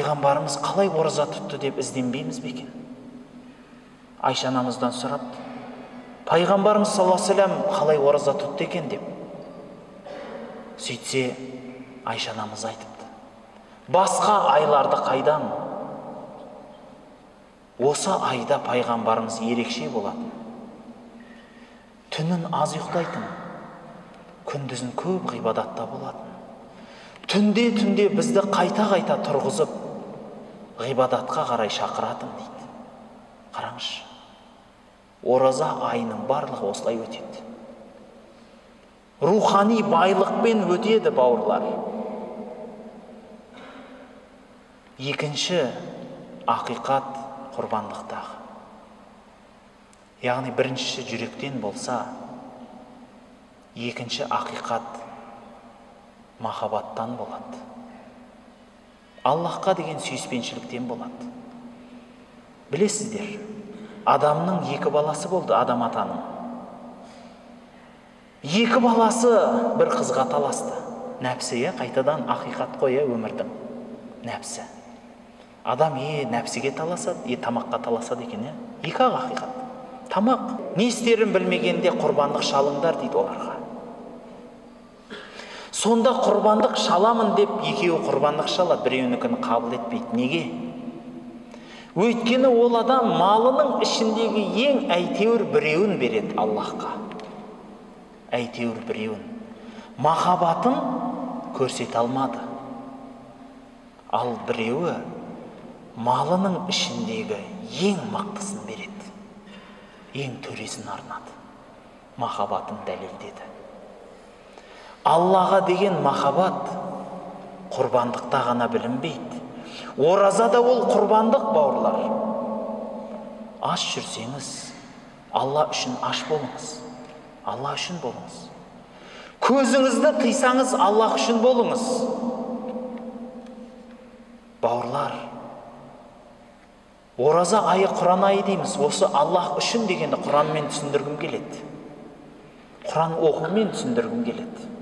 Пайғамбарымыз қалай ораза тұтты деп ізденбейміз бе екен? Айша анамыздан сұрапты. Пайғамбарымыз саллаллаху алейхи вассалам қалай ораза тұтты екен деп. Сөйтсе, Айша анамыз айтыпты. Басқа айларды қайдам? Осы айда пайғамбарымыз ерекше болатын. Түнін аз ұйықтайтын, күндізін көп ғибадатта болатын. Түнде-түнде бізді қайта-қайта тұрғызып, ғибадатқа қарай шақыратын дейді. Қараңызшы, ораза айының барлығы осылай өтеді. Рухани байлықпен өтеді, бауырлар. Екінші ақиқат құрбандықтағы. Яғни біріншісі жүректен болса, екінші ақиқат махаббаттан болады. Аллахқа деген сүйіспеншіліктен болады. Білесіздер, адамның екі баласы болды, Адам атаның. Екі баласы бір қызға таласты. Нәпсі, қайтадан ақиқат қой, өмірдің нәпсі. Адам нәпсіге таласады, тамаққа таласады екен, Екі ақ ақиқат. Тамақ. Не істерін білмегенде құрбандық шалыңдар дейді оларға. Сонда құрбандық шаламын деп екеуі құрбандық шалады, біреуінікін қабыл етпейді. Неге? Өйткені ол адам малының ішіндегі ең әйтеуір біреуін береді Аллахқа. Әйтеуір біреуін. Махаббатын көрсете алмады. Ал біреуі малының ішіндегі ең мықтысын береді. Ең төресін арнады. Махаббатын дәлелдеді. Аллаға деген махаббат құрбандықта ғана білінбейді. Ораза да ол құрбандық, бауырлар. Аш жүрсеңіз, Алла үшін аш болыңыз. Алла үшін болыңыз. Көзіңізді қисаңыз, Аллах үшін болыңыз. Бауырлар, ораза айы Құран айы дейміз. Осы Аллах үшін дегенді Құранмен түсіндіргім келеді. Құран оқумен түсіндіргім келеді.